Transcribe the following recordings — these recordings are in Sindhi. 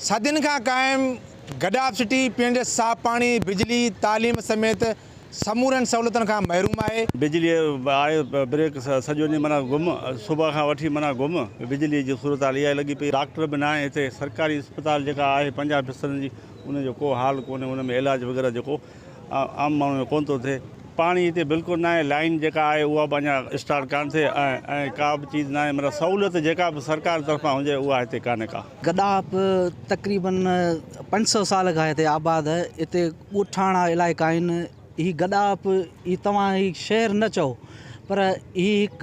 صدين کان قائم گڏاپ سٽي پيئڻ جي صاف پاڻي، بجلي، تعليم سميت سمورين سهولتن کان محروم آهي. بجلي آهي بريڪ سڄو ڏينهن معنيٰ گم، صبح کان وٺي معنيٰ گم، بجلي جي صورتحال اها لڳي پئي، ڊاڪٽر به ناهي هتي، سرڪاري اسپتال جيڪا آهي 50 بسترن جي ان جو ڪو حال ڪونهي، ان ۾ علاج وغيره جيڪو عام ماڻهو جو ڪونه ٿو ٿئي، پاڻي هتي بلڪل ناهي، لائين جيڪا آهي اها به اڃا اسٽارٽ ڪانه ٿي ۽ ڪا به چيز ناهي، معنيٰ سهولت جيڪا به سرڪار طرفان هجي اها هتي ڪانهي ڪا. گڏاپ تقريبن 500 سال کان هتي آباد آهي، هتي ڳوٺاڻا علائقا آهن، هي گڏاپ هي توهان هي شهر نه چئو پر هي هڪ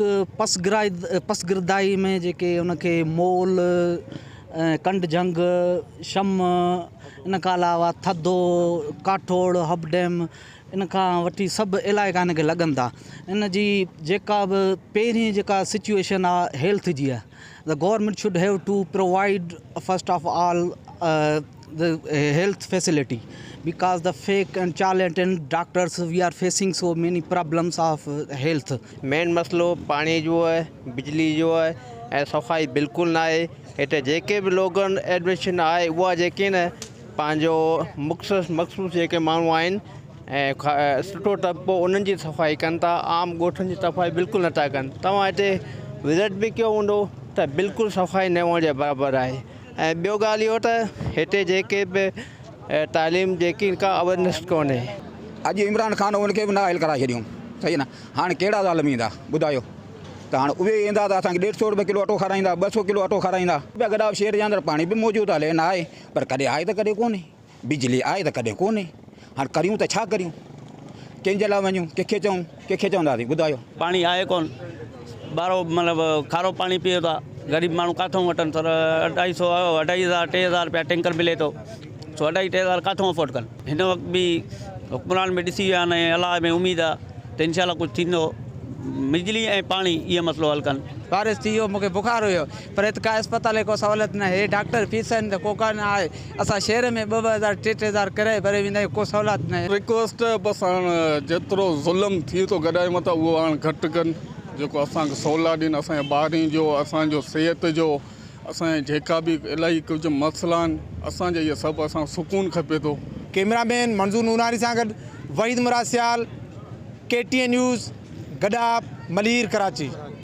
پسگردائي ۾ جيڪي ان کي مول ڪنڊ جهنگ شم ان کان علاوه ٿڌو ڪاٺوڙ حب ڊيم ان کان وٺي سڀ علائقا ان کي لڳن ٿا ان جي جيڪا به پهرين جيڪا سچوئيشن آهي هيلٿ جي آهي the government should have to provide first of all the health facility because the fake and charlatan doctors we are facing so many problems of health. Main مسئلو پاڻي جو آهي بجلي جو آهي ۽ صفائي بلڪل نه آهي هتي جيڪي به لوگن ايڊمنسٽريشن آهي اها جيڪي نه پنهنجو مخصوص مخصوص جيڪي ماڻهو آهن ۽ سٺو طبقو انهن جي صفائي ڪن ٿا عام ڳوٺن جي صفائي بلڪل نٿا ڪن توهان هتي وزٽ به ڪيو هوندو ته بلڪل صفائي نه هئڻ جي برابر آهي ۽ ٻيو ڳالهه اهو ته هتي جيڪي به تعليم جيڪي ڪا اويرنس ڪونهي. اڄ عمران خان ان کي به نااهل ڪرائي ڇڏيون صحيح نه هاڻ ڪهڙا ظالم ايندا ٻڌايو ته هاڻ اهي ايندا ته اسان کي ڏيڍ سو روپيه ڪلو اٽو کارائيندا ٻه سو ڪلو اٽو کارائيندا. گڏاپ شهر جي اندر پاڻي به موجود آهي نه آهي پر ڪڏهن آهي ته ڪڏهن ڪونهي. بجلي آهي ته ڪڏهن ڪونهي. هاڻ ڪريون ته ڇا ڪريون؟ ڪنهن جي لاء وڃون؟ ڪنهن کي چئون؟ ڪنهن کي چونداسين؟ ٻڌايو. پاڻي آهي ڪونه، ٻارو مطلب کارو پاڻي پيئو ٿا، غريب ماڻهو ڪاٿئون وٺن سر اڍائي سو اڍائي هزار ٽي هزار رپيا ٽينڪر ملي ٿو سو اڍائي ٽي هزار ڪاٿئون افورڊ ڪن. هن وقت به حڪمران به ڏسي ويا آهن ۽ الله ۾ اميد آهي ته انشاء الله ڪجهه ٿيندو. بجلي ۽ پاڻي اهي مسئلو حل ڪن. بارش ٿي ويو مونکي بخار هيو پر هت ڪا اسپتال جي ڪو سهولت نه هي ڊاڪٽر فيس آهن ته ڪو ڪا نه آهي اسان شهر ۾ ٻه ٻه هزار ٽي ٽي هزار ڪرايو ڀري ويندا آهيون ڪو سهولت نه. رڪويسٽ بس هاڻ جيترو ظلم ٿئي ٿو گڏائي مٿان اهو هاڻ گهٽ ڪن جيڪو اسان کي سهولا ڏين اسان جي ٻارين جو اسان جو صحت جو اسان جا جيڪا به الائي ڪجهه مسئلا آهن اسان جا اهي سڀ اسان کي سڪون کپي ٿو. ڪئميرا مين منظور نوراني سان گڏ Waheed Murad Sial, K T N news, Gadap, Malir, Karachi.